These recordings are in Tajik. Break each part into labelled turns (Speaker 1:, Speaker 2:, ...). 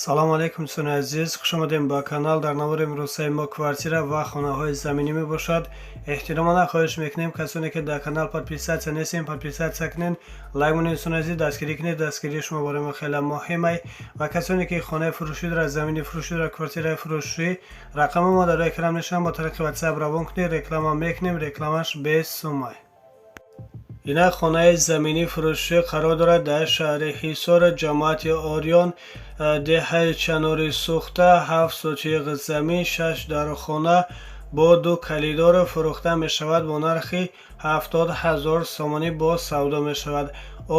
Speaker 1: Салому алейкум, дӯстони азиз, хушомадем ба канал. Дар навори имрӯзаи мо квартира ва хонаҳои заминӣ мебошад. Эҳтиромона хоҳиш мекунем, касоне ки дар канал подписаться нестем, подписаться кунед, лайк монед. Дӯстони азиз, дастгирӣ кунед, дастгирии шумо барои мо хеле муҳимай. Ва касоне ки хонаи фурӯшӣ дорад, замини фурӯшӣ дорад, квартираи фурӯшӣ, рақами мо дар экран мешавад, бо тариқи WhatsApp равон кунед, реклама мекунем, рекламаш бесумай. Ина хонаи заминӣ фурӯшӣ қарор дорад дар шаҳри Ҳисор, ҷамоати Ориён, деҳаи Чанори Сӯхта, 7 сотиқ замин, шаш дархона бо ду калидор фурӯхта мешавад. Бо нархи 70 000 сомонӣ боз савдо мешавад.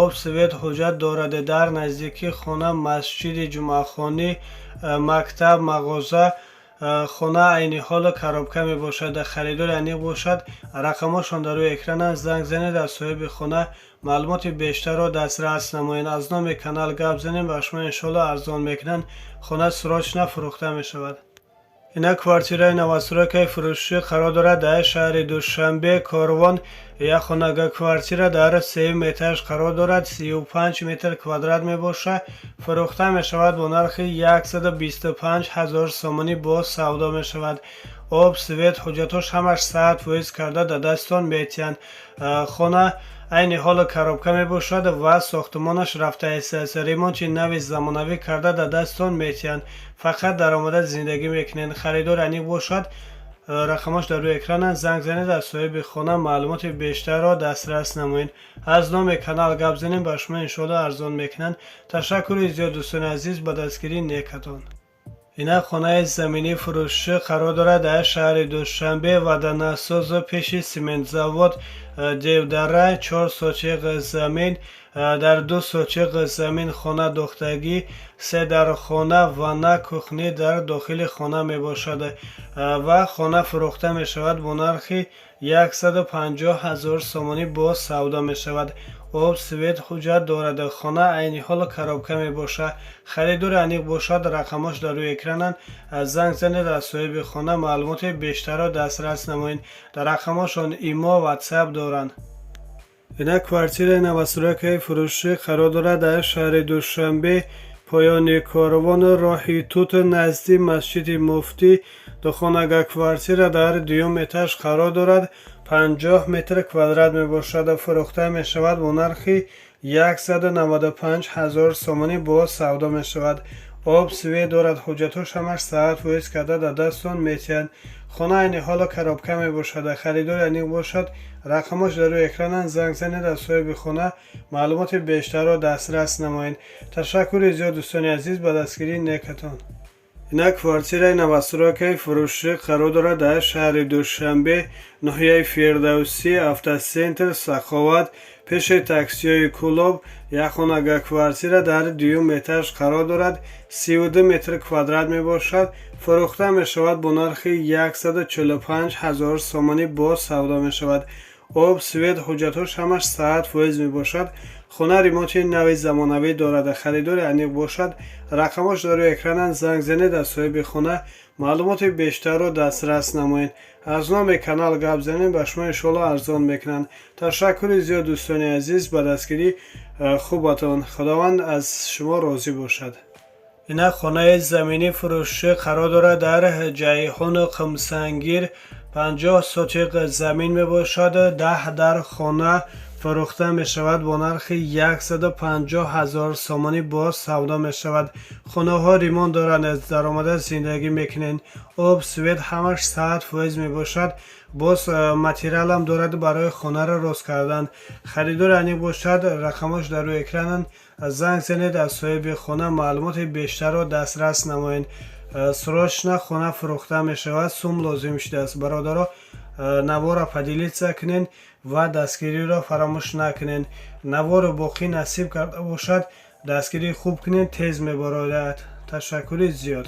Speaker 1: Об, свет, ҳуҷҷат дорад. Дар наздикии хона масҷиди ҷумъахонӣ, мактаб, мағоза. Хона айни ҳол коробка мебошад. Харидори аниқ бошад, рақамҳошон дар рӯи экран аст, занг занед, аз соҳиби хона маълумоти бештарро дастрас намоед. Аз номи канал гап занем, ба шумо иншоалло арзон мекунанд. Хона срочно фурӯхта мешавад. Ина квартираи новостройкаи фурӯшӣ қарор дорад дар шаҳри Душанбе, Корвон. Як хонага квартира дар сеюм этаж қарор дорад, 35 метр квадрат мебошад. Фурӯхта мешавад бо нархи 125 000 сомонӣ боз савдо мешавад. Об, свет, ҳуҷҷатҳош ҳамаш 100% карда дар дастон метиҳанд. Хона айни ҳол коробка мебошад ва сохтмонаш рафта истааст. Ремонти нави замонавӣ карда дар дастон метиҳанд, фақат даромада зиндагӣ мекунед. Харидор аниқ бошад, рақамҳош дар рӯи экран аст, занг занед, аз соҳиби хона маълумоти бештарро дастрас намоед. Аз номи канал гап занем, ба шумо иншоалло арзон мекунанд. Ташаккури зиёд, дӯстони азиз, ба дастгирии некатон. Ина хонаи заминӣ фурӯшӣ қарор дорад дар шаҳри Душанбе, Водонасос, пеши сементзавод, Девдара, 4 сотиқ замин, дар 2 сотиқ замин хона дохтагӣ, се дархона, ванна, кухня дар дохили хона мебошад ва хона фурӯхта мешавад бо нархи 150 000 сомонӣ боз савдо мешавад. Об, свет, ҳуҷҷат дорад. Хона айни ҳол коробка мебошад. Харидори аниқ бошад, рақамҳош дар рӯи экрананд, занг занед, аз соҳиби хона маълумоти бештарро дастрас намоед. Дар рақамҳошон имо, WhatsApp доранд. Ина квартираи новостройкаи фурӯшӣ қарор дорад дар шаҳри Душанбе, поёни Корвон, роҳи Тут, назди масҷиди Муфтӣ. Духонага квартира дар дуюм этаж қарор дорад, 50 метр квадрат мебошад. Фурӯхта мешавад бо нархи 195 000 сомонӣ боз савдо мешавад. Об, свет дорад, ҳуҷҷатҳош ҳамаш 100% карда дар дастон метиҳанд. Хона айни ҳоло коробка мебошад. Харидори аниқ бошад, рақамҳош дар рӯи экрананд, занг занед, аз соҳиби хона маълумоти бештарро дастрас намоед. Ташаккури зиёд, дӯстони азиз, ба дастгирии некатон. Ина квартираи новостройкаи фурӯшӣ қарор дорад дар шаҳри Душанбе, ноҳияи Фирдавсӣ, Автоцентр, Саховат, пеши таксиҳои Кӯлоб. Як хонага квартира дар дуюм этаж қарор дорад, 32 метр квадрат мебошад. Фурӯхта мешавад бо нархи 145 000 сомонӣ боз савдо мешавад. Об, свет, ҳуҷҷатҳош ҳамаш 100% мебошад. Хона ремонти нави замонавӣ дорад. Харидори аниқ бошад, рақамҳош дар рӯи экрананд, занг занед, аз соҳиби хона маълумоти бештарро дастрас намоед. Аз номи канал гап занем, ба шумо иншоалло арзон мекунанд. Ташаккури зиёд, дӯстони азиз, ба дастгирии хубатон. Худованд аз шумо розӣ бошад. Ина хонаи заминӣ фурӯшӣ қарор дорад дар Ҷайҳуну Қумсангир, 50 сотиқ замин мебошад, 10 дар хона. Фурӯхта мешавад бо нархи 150 000 сомонӣ боз савдо мешавад. Хонаҳо ремонт доранд, даромада зиндагӣ мекунед. Об, свет ҳамаш 100% мебошад. Боз материалам дорад барои хонаро рост кардан. Харидори аниқ бошад, рақамҳош дар рӯи экрананд, занг занед, аз соҳиби хона маълумоти бештарро дастрас намоед. Срочно хона фурӯхта мешавад, сум лозим шудааст. Бародаро, навора поделиться кунед ва дастгириро фаромӯш накунед. Наворо боқӣ насиб карда бошад, дастгирии хуб кунед, тез мебарояд. Ташаккури зиёд.